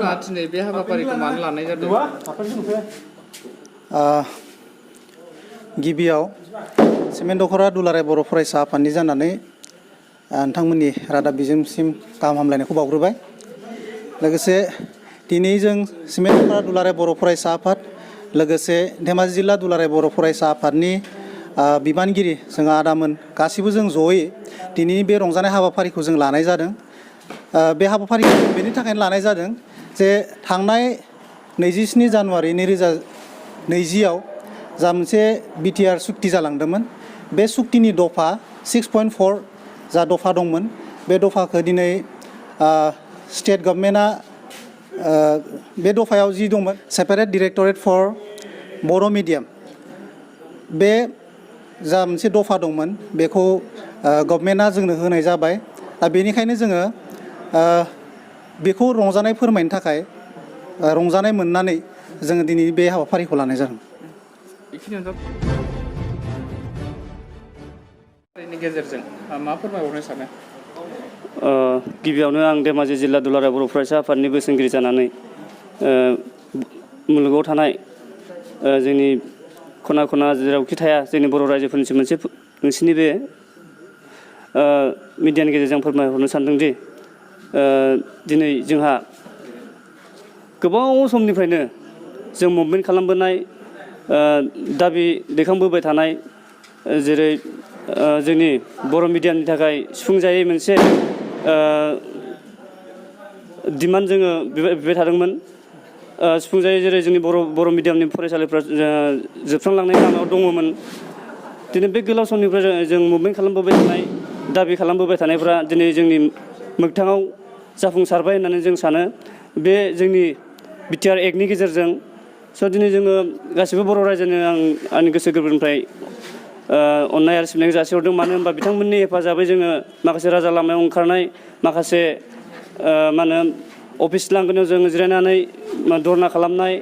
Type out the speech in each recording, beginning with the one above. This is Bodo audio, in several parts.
नोंथांमोना दिनै बे हाबाफारिखौ मानो लानाय जादों? गिबियाव सिमेन्ट दख'रा दुलाराय बर' फरायसा आफादनि जानानै नोंथांमोननि रादाब बिजोंसिम गाहाम हामलायनायखौ बावग्रोबाय। लोगोसे दिनै जों सिमेन्ट दख'रा दुलाराय बर' फरायसा आफाद लोगोसे धेमाजि जिल्ला दुलाराय बर' फरायसा आफादनि बिबानगिरि जोंहा आदामोन गासिबो जों जयै दिनैनि बे रंजानाय हाबाफारिखौ जों लानाय जादों। बे हाबाफारिखौ बेनि थाखायनो लानाय जादों जे थांनाय 27 जानुवारि 2020आव जा मोनसे बिटिआर सुक्ति जालांदोंमोन बे सुक्तिनि दफा 6.4 जा दफा दंमोन बे दफाखौ दिनै स्टेट गभर्नमेन्टआ बे दफायाव जि दंमोन सेपारेट डाइरेक्टरेट फर बर' मिडियाम बे जा मोनसे दफा दंमोन बेखौ गभर्नमेन्टआ जोंनो होनाय जाबाय। दा बेनिखायनो जोङो बेखौ रंजानाय फोरमायनो थाखाय रंजानाय मोननानै जोङो दिनै बे हाबाफारिखौ लानाय जादों। बेखिनियानो गेजेरजों मा फोरमायहरनो सानो? गिबियावनो आं धेमाजि जिल्ला दुलाराय बर' फरायसा आफादनि बोसोनगिरि जानानै मुलुगाव थानाय जोंनि खना खना जेरावखि थाया जोंनि बर' रायजोफोरनिसिम मोनसे नोंसिनि बे मिडियानि गेजेरजों फोरमायहरनो सानदोंदि दिनै जोंहा गोबाव समनिफ्रायनो जों मुभमेन्ट खालामबोनाय दाबि दैखांबोबाय थानाय जेरै जोंनि बर' मिडियामनि थाखाय सुफुंजायै मोनसे डिमान्ड जोङो बिबाय थादोंमोन। सुफुंजायै जेरै जोंनि बर' मिडियामनि फरायसालिफ्रा जोबस्रांलांनायनि लामायाव दङमोन। दिनै बे गोलाव समनिफ्राय जों मुभमेन्ट खालामबोबाय थानाय दाबि खालामबोबाय थानायफ्रा दिनै जोंनि मोगथाङाव जाफुंसारबाय होननानै जों सानो। बे जोंनि बिटिआर एक्टनि गेजेरजों दिनै जोङो गासिबो बर' रायजोनो आंनि गोसो गोरबोनिफ्राय अननाय आरो सिबिनायखौ जासिहरदों। मानो होनबा बिथांमोननि हेफाजाबै जोङो माखासे राजा लामायाव ओंखारनाय माखासे मा होनो अफिस लांगोनायाव जों जिरायनानै धरना खालामनाय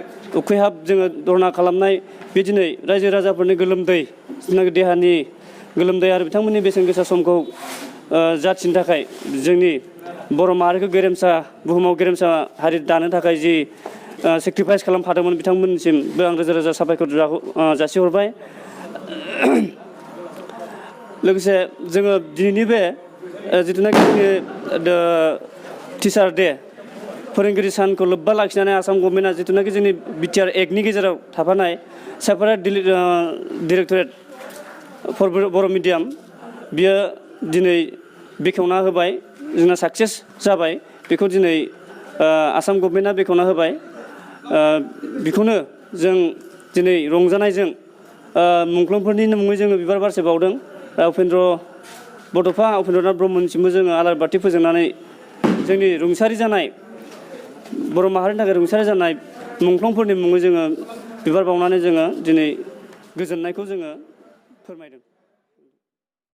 उखैहाब जोङो धरना खालामनाय बे दिनै रायजो राजाफोरनि गोलोमदै देहानि गोलोमदै आरो बिथांमोननि बेसेन गोसा समखौ जाथिनि थाखाय जोंनि बर' माहारिखौ गेरेमसा बुहुमाव गेरेमसा हारि दानो थाखाय जि सेक्रिफाइस खालामफादोंमोन बिथांमोननिसिमबो आं रोजा रोजा साबायखर जासिहरबाय। लोगोसे जोङो दिनैनि बे जिथुनाखि जोंनि टिचार डे फोरोंगिरि सानखौ लोब्बा लाखिनानै आसाम गभर्नमेन्टआ जिथुनाखि जोंनि बिटिआर एक्टनि गेजेराव थाफानाय सेपारेट डाइरेक्टरेट फर बर' मिडियाम बियो दिनै बेखेवना होबाय जोंना साक्सेस जाबाय। बेखौ दिनै आसाम गभर्नमेन्टआ बेखेवना होबाय। बेखौनो जों दिनै रंजानायजों मुंख्लंफोरनि मुङै जोङो बिबार बारसे बावदों। उपेन्द्रनाथ ब्रह्मनिसिमबो जोङो आलारि बाथि फोजोंनानै जोंनि रुंसारि जानाय बर' माहारिनि थाखाय रुंसारि जानाय मुंख्लंफोरनि मुङै जोङो बिबार बावनानै जोङो दिनै गोजोननायखौ जोङो फोरमायदों।